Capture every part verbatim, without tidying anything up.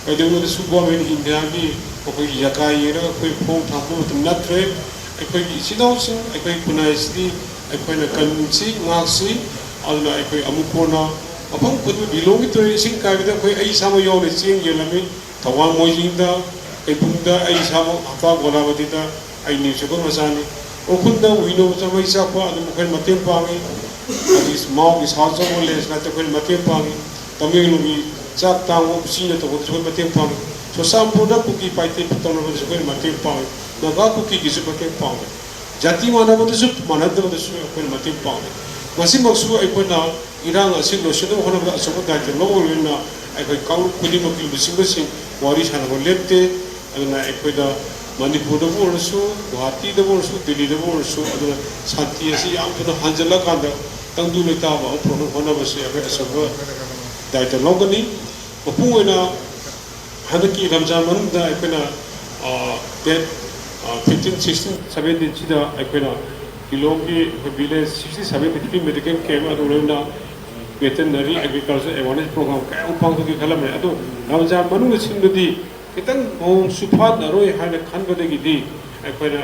ꯀꯩꯗꯧꯅꯨꯡꯗꯁꯨ government ꯏꯟꯗꯤꯌꯥꯒꯤ ꯑꯩꯈꯣꯏꯒꯤ ꯌꯥꯀꯥꯏ ꯌꯦꯡꯉꯒ ꯑꯩꯈꯣꯏ ꯐꯣꯡ ꯊꯥꯡꯕ ꯃꯇꯝ ꯅꯠꯇ꯭ꯔꯦ꯫ ꯑꯩꯈꯣꯏꯒꯤ ꯏꯆꯤꯜ ꯏꯅꯥꯎꯁꯤꯡ, ꯑꯩꯈꯣꯏ ꯈꯨꯟꯅꯥꯏꯁꯤꯗꯤ ꯑꯩꯈꯣꯏꯅ ꯀꯟꯁꯤ, ꯉꯥꯛꯁꯤ꯫ ꯑꯗꯨꯅ ꯑꯩꯈꯣꯏ ꯑꯃꯨꯛ ꯀꯣꯟꯅ ꯃꯐꯝ ꯈꯨꯗꯤꯡꯃꯛ ꯂꯤꯂꯣꯡꯒꯤ ꯇꯨꯔꯦꯜ ꯏꯁꯤꯡ ꯀꯥꯏꯕꯗ ꯑꯩꯈꯣꯏ, ꯑꯩ ꯏꯁꯥꯃꯛ ꯌꯥꯎꯅ ꯆꯦꯡ ꯌꯦꯜꯂꯝꯃꯤ꯫ ꯊꯧꯕꯥꯜ, ꯃꯣꯏꯖꯤꯡꯗ, ꯀꯩꯕꯨꯝꯗ, ꯑꯩ ꯏꯁꯥꯃꯛ ꯍꯞꯇꯥ ꯒꯣꯂꯥꯕꯗꯤꯗ ꯑꯩ ꯅ꯭ꯌꯨꯁ ꯄꯦꯄꯔ ꯃꯆꯥꯅꯤ꯫ ꯎꯈ꯭ꯔꯨꯜꯗ ꯋꯤꯅꯣ ꯃꯩ ꯆꯥꯛꯄ ꯑꯗꯨꯝ ꯑꯩꯈꯣꯏꯅ ꯃꯇꯦꯡ ꯄꯥꯡꯉꯤ꯫ ꯑꯗꯒꯤ ꯃꯥꯎꯒꯤ ꯁꯥ ꯑꯆꯧꯕ ꯂꯦꯟꯁꯂꯥꯏꯠꯇ ꯑꯩꯈꯣꯏꯅ ꯃꯇꯦꯡ ꯄꯥꯡꯉꯤ꯫ ꯇꯃꯦꯡꯂꯣꯡꯒꯤ ꯆꯥꯛ ꯇꯥꯡꯕ ꯎꯆꯤꯅ ꯇꯧꯕꯗꯁꯨ ꯑꯩꯈꯣꯏ ꯃꯇꯦꯡ ꯄꯥꯡꯉꯤ꯫ ꯆꯨꯔꯆꯥꯟꯄꯨꯔꯗ ꯀꯨꯀꯤ ꯄꯥꯏꯊꯦꯛꯄ ꯇꯧꯅꯕꯗꯁꯨ ꯑꯩꯈꯣꯏꯅ ꯃꯇꯦꯡ ꯄꯥꯡꯉꯤ꯫ ꯅꯥꯒꯥ ꯀꯨꯀꯤꯒꯤꯁꯨ ꯃꯇꯦꯡ ꯄꯥꯡꯉꯤ꯫ ꯖꯥꯇꯤ ꯃꯥꯟꯅꯕꯗꯁꯨ ꯃꯥꯟꯅꯗꯕꯗꯁꯨ ꯑꯩꯈꯣꯏꯅ ꯃꯇꯦꯡ ꯄꯥꯡꯉꯤ꯫ ꯃꯁꯤꯃꯛꯁꯨ ꯑꯩꯈꯣꯏꯅ ꯏꯔꯥꯡ ꯑꯁꯤ ꯂꯣꯏꯁꯤꯟꯅꯕ ꯍꯣꯠꯅꯕꯗ ꯑꯆꯧꯕ ꯗꯥꯏꯇ꯭ꯋ ꯂꯧꯕ ꯑꯣꯏꯕꯅ ꯑꯩꯈꯣꯏ ꯀꯥꯡꯂꯨꯞ ꯈꯨꯗꯤꯡꯃꯛꯀꯤ ꯂꯨꯆꯤꯡꯕꯁꯤꯡ ꯋꯥꯔꯤ ꯁꯥꯟꯅꯕ ꯂꯦꯞꯇꯦ꯫ ꯑꯗꯨꯅ ꯑꯩꯈꯣꯏꯗ ꯃꯅꯤꯄꯨꯔꯗꯕꯨ ꯑꯣꯏꯔꯁꯨ, ꯒꯨꯋꯥꯍꯥꯇꯤꯗꯕꯨ ꯑꯣꯏꯔꯁꯨ, ꯗꯤꯜꯂꯤꯗꯕꯨ ꯑꯣꯏꯔꯁꯨ, ꯑꯗꯨꯅ ꯁꯥꯟꯇꯤ ꯑꯁꯤ ꯌꯥꯝ ꯊꯨꯅ ꯍꯟꯖꯤꯜꯂꯀꯥꯟꯗ ꯇꯪꯗꯨ ꯂꯩꯇꯥꯕ ꯑꯃ ꯄꯨꯔꯛꯅꯕ ꯍꯣꯠꯅꯕꯁꯤ ꯑꯩꯈꯣꯏ ꯑꯆꯧꯕ ꯗꯥꯏꯇ꯭ꯋ ꯂꯧꯒꯅꯤ꯫ ꯃꯄꯨꯡ ꯑꯣꯏꯅ ꯍꯟꯗꯛꯀꯤ ꯔꯝꯖꯥꯟ ꯃꯅꯨꯡꯗ ꯑꯩꯈꯣꯏꯅ, ꯑ, ꯗꯦꯠ, ꯑ, ꯐꯤꯐꯇꯤꯟ, ꯁꯤꯛꯁꯇꯤꯟ, ꯁꯚꯦꯟꯇꯤꯟꯁꯤꯗ ꯑꯩꯈꯣꯏꯅ ꯂꯤꯂꯣꯡꯒꯤ ꯑꯩꯈꯣꯏ ꯚꯤꯂꯦꯖ ꯁꯤꯛꯁꯇꯤ ꯁꯚꯦꯟꯗ ꯐ꯭ꯔꯤ ꯃꯦꯗꯤꯀꯦꯜ ꯀꯦꯝꯞ ꯑꯗꯨ ꯂꯣꯏꯅ ꯚꯦꯇꯦꯅꯔꯤ ꯑꯦꯒ꯭ꯔꯤꯀꯜꯆꯔ ꯑꯦꯋꯥꯔꯅꯦꯁ ꯄ꯭ꯔꯣꯒ꯭ꯔꯥꯝ ꯀꯌꯥ ꯑꯃ ꯄꯥꯡꯊꯣꯛꯀꯦ ꯈꯜꯂꯝꯕꯅꯤ꯫ ꯑꯗꯣ ꯔꯝꯖꯥꯟ ꯃꯅꯨꯡꯗ ꯁꯤꯟꯕꯗꯤ ꯈꯤꯇꯪ ꯃꯑꯣꯡ ꯁꯨꯐꯥꯠꯅꯔꯣꯏ ꯍꯥꯏꯅ ꯈꯟꯕꯗꯒꯤꯗꯤ ꯑꯩꯈꯣꯏꯅ,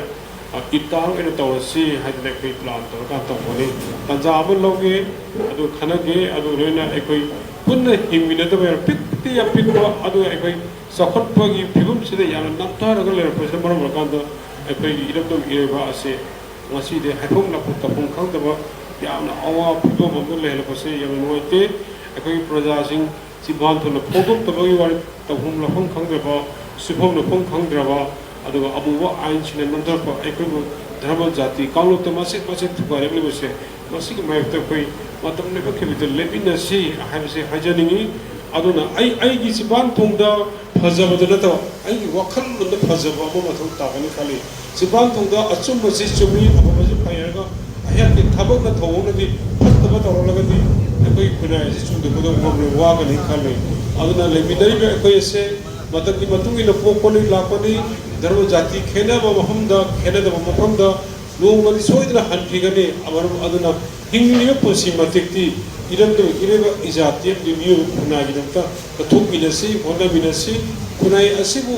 ꯑ, ꯏꯐꯇꯥꯔ ꯑꯣꯏꯅ ꯇꯧꯔꯁꯤ ꯍꯥꯏꯗꯅ ꯑꯩꯈꯣꯏ ꯄ꯭ꯂꯥꯟ ꯇꯧꯔꯀꯥꯟꯗ ꯇꯧꯕꯅꯤ꯫ ꯇꯥꯟꯖꯥ ꯑꯃ ꯂꯧꯒꯦ, ꯑꯗꯨ ꯈꯟꯅꯒꯦ, ꯑꯗꯨ ꯂꯣꯏꯅ ꯑꯩꯈꯣꯏ ꯄꯨꯟꯅ ꯍꯤꯡꯃꯤꯟꯅꯗꯕ ꯌꯥꯔꯣꯏ꯫ ꯄꯤꯛꯇꯤ ꯌꯥꯝ ꯄꯤꯛꯄ, ꯑꯗꯨ ꯑꯩꯈꯣꯏ ꯆꯥꯎꯈꯠꯄꯒꯤ ꯐꯤꯕꯝꯁꯤꯗ ꯌꯥꯝꯅ ꯅꯝꯊꯔꯒ ꯂꯩꯔꯛꯄꯁꯤꯅ ꯃꯔꯝ ꯑꯣꯏꯔꯀꯥꯟꯗ ꯑꯩꯈꯣꯏꯒꯤ ꯏꯔꯝꯗꯝ ꯏꯔꯣꯏꯕ ꯑꯁꯦ ꯉꯁꯤꯗꯤ ꯍꯥꯏꯐꯝ ꯂꯥꯛꯐꯝ ꯇꯧꯐꯝ ꯈꯪꯗꯕ ꯌꯥꯝꯅ ꯑꯋꯥꯕ ꯐꯤꯕꯝ ꯑꯃꯗ ꯂꯩꯍꯜꯂꯛꯄꯁꯦ ꯌꯥꯝꯅ ꯅꯨꯡꯉꯥꯏꯇꯦ꯫ ꯑꯩꯈꯣꯏꯒꯤ ꯄ꯭ꯔꯖꯥꯁꯤꯡ ꯆꯤꯝꯕꯥꯟ ꯊꯨꯅ ꯐꯣꯡꯗꯣꯛꯇꯕꯒꯤ ꯋꯥꯔꯤ, ꯇꯧꯐꯝ ꯂꯥꯛꯐꯝ ꯈꯪꯗ꯭ꯔꯕ, ꯁꯨꯐꯝ ꯅꯣꯝꯐꯝ ꯈꯪꯗ꯭ꯔꯕ, ꯑꯗꯨꯒ ꯑꯃꯨꯕ ꯑꯥꯏꯟꯁꯤꯡꯅ ꯅꯝꯊꯔꯛꯄ ꯑꯩꯈꯣꯏꯕꯨ ꯙꯔꯃ ꯖꯥꯇꯤ ꯀꯥꯡꯂꯨꯞꯇ ꯃꯆꯦꯠ ꯃꯆꯦꯠ ꯊꯨꯒꯥꯏꯔꯛꯂꯤꯕꯁꯦ, ꯃꯁꯤꯒꯤ ꯃꯥꯌꯣꯛꯇ ꯑꯩꯈꯣꯏ ꯃꯇꯝ ꯂꯦꯞꯄꯛꯈꯤꯕꯗ ꯂꯦꯞꯃꯤꯟꯅꯁꯤ ꯍꯥꯏꯕꯁꯦ ꯍꯥꯏꯖꯅꯤꯡꯏ꯫ ꯑꯗꯨꯅ ꯑꯩ ꯑꯩꯒꯤ ꯆꯤꯝꯕꯥꯟ ꯊꯣꯡꯗ ꯐꯖꯕꯗ ꯅꯠꯇꯕ, ꯑꯩꯒꯤ ꯋꯥꯈꯜꯂꯣꯟꯗ ꯐꯖꯕ ꯑꯃ ꯃꯊꯧ ꯇꯥꯒꯅꯤ ꯈꯜꯂꯤ꯫ ꯆꯤꯝꯕꯥꯟ ꯊꯣꯡꯗ ꯑꯆꯨꯝꯕꯁꯤ ꯆꯨꯝꯃꯤ, ꯑꯐꯕꯁꯤ ꯐꯩ ꯍꯥꯏꯔꯒ ꯑꯩꯍꯥꯛꯀꯤ ꯊꯕꯛꯅ ꯊꯧꯑꯣꯡꯅꯗꯤ ꯐꯠꯇꯕ ꯇꯧꯔꯛꯂꯒꯗꯤ ꯑꯩꯈꯣꯏꯒꯤ ꯈꯨꯟꯅꯥꯏ ꯑꯁꯤ ꯆꯨꯝꯗ ꯈꯨꯗꯣꯡ ꯋꯥꯒꯅꯤ ꯈꯜꯂꯤ꯫ ꯑꯗꯨꯅ ꯂꯩꯃꯤꯟꯅꯔꯤꯕ ꯑꯩꯈꯣꯏ ꯑꯁꯦ ꯃꯇꯝꯒꯤ ꯃꯇꯨꯡ ꯏꯟꯅ ꯄꯣꯛꯄꯅꯤ, ꯂꯥꯛꯄꯅꯤ꯫ ꯙꯔꯃ ꯖꯥꯇꯤ ꯈꯦꯠꯅꯕ ꯃꯐꯝꯗ, ꯈꯦꯠꯅꯗꯕ ꯃꯐꯝꯗ ꯅꯣꯡꯃꯗꯤ ꯁꯣꯏꯗꯅ ꯍꯟꯈꯤꯒꯅꯤ꯫ ꯃꯔꯝ ꯑꯗꯨꯅ ꯍꯤꯡꯂꯤꯕ ꯄꯨꯟꯁꯤ ꯃꯇꯤꯛꯇꯤ ꯏꯔꯝꯗꯝꯒꯤ ꯏꯔꯩꯕꯥꯛ ꯏꯖꯥꯇꯤ ꯑꯃꯗꯤ ꯃꯤꯑꯣꯏꯕ ꯈꯨꯟꯅꯥꯏꯒꯤꯗꯃꯛꯇ ꯀꯠꯊꯣꯛꯃꯤꯟꯅꯁꯤ, ꯍꯣꯠꯅꯃꯤꯟꯅꯁꯤ꯫ ꯈꯨꯟꯅꯥꯏ ꯑꯁꯤꯕꯨ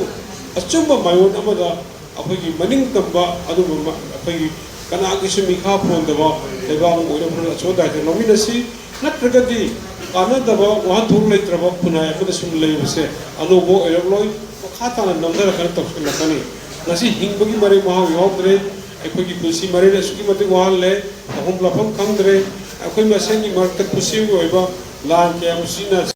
ꯑꯆꯨꯝꯕ ꯃꯥꯏꯑꯣꯟ ꯑꯃꯗ ꯑꯩꯈꯣꯏꯒꯤ ꯃꯅꯤꯡ ꯇꯝꯕ ꯑꯗꯨꯒꯨꯝꯕ ꯑꯩꯈꯣꯏꯒꯤ ꯀꯅꯥꯒꯤꯁꯨ ꯃꯤꯈꯥ ꯄꯣꯟꯗꯕ ꯂꯩꯕꯥꯛ ꯑꯃ ꯑꯣꯏꯅꯕ ꯍꯣꯠꯅꯕꯗ ꯑꯆꯧꯕ ꯗꯥꯏꯇ ꯂꯧꯃꯤꯟꯅꯁꯤ꯫ ꯅꯠꯇ꯭ꯔꯒꯗꯤ ꯀꯥꯟꯅꯗꯕ ꯋꯥꯍꯟꯊꯣꯛ ꯂꯩꯇ꯭ꯔꯕ ꯈꯨꯟꯅꯥꯏ ꯑꯃꯗ ꯁꯨꯝ ꯂꯩꯕꯁꯦ ꯑꯅꯧꯕ ꯑꯣꯏꯔꯛꯂꯣꯏ, ꯃꯈꯥ ꯇꯥꯅ ꯅꯝꯊꯔꯛꯀꯅꯤ, ꯇꯧꯁꯤꯜꯂꯛꯀꯅꯤ꯫ ꯉꯁꯤ ꯍꯤꯡꯕꯒꯤ ꯃꯔꯦꯜ ꯃꯍꯥꯎ ꯌꯥꯎꯗ꯭ꯔꯦ꯫ ꯑꯩꯈꯣꯏꯒꯤ ꯄꯨꯟꯁꯤ ꯃꯔꯦꯜ ꯑꯁꯨꯛꯀꯤ ꯃꯇꯤꯛ ꯋꯥꯍꯜꯂꯦ꯫ ꯇꯧꯐꯝ ꯂꯥꯛꯐꯝ ꯈꯪꯗ꯭ꯔꯦ꯫ ꯑꯩꯈꯣꯏ ꯃꯁꯦꯟꯒꯤ ꯃꯔꯛꯇ ꯈꯨꯠꯁꯦꯝꯒꯤ ꯑꯣꯏꯕ ꯂꯥꯟ ꯀꯌꯥ ꯑꯃ ꯁꯤꯖꯤꯟꯅ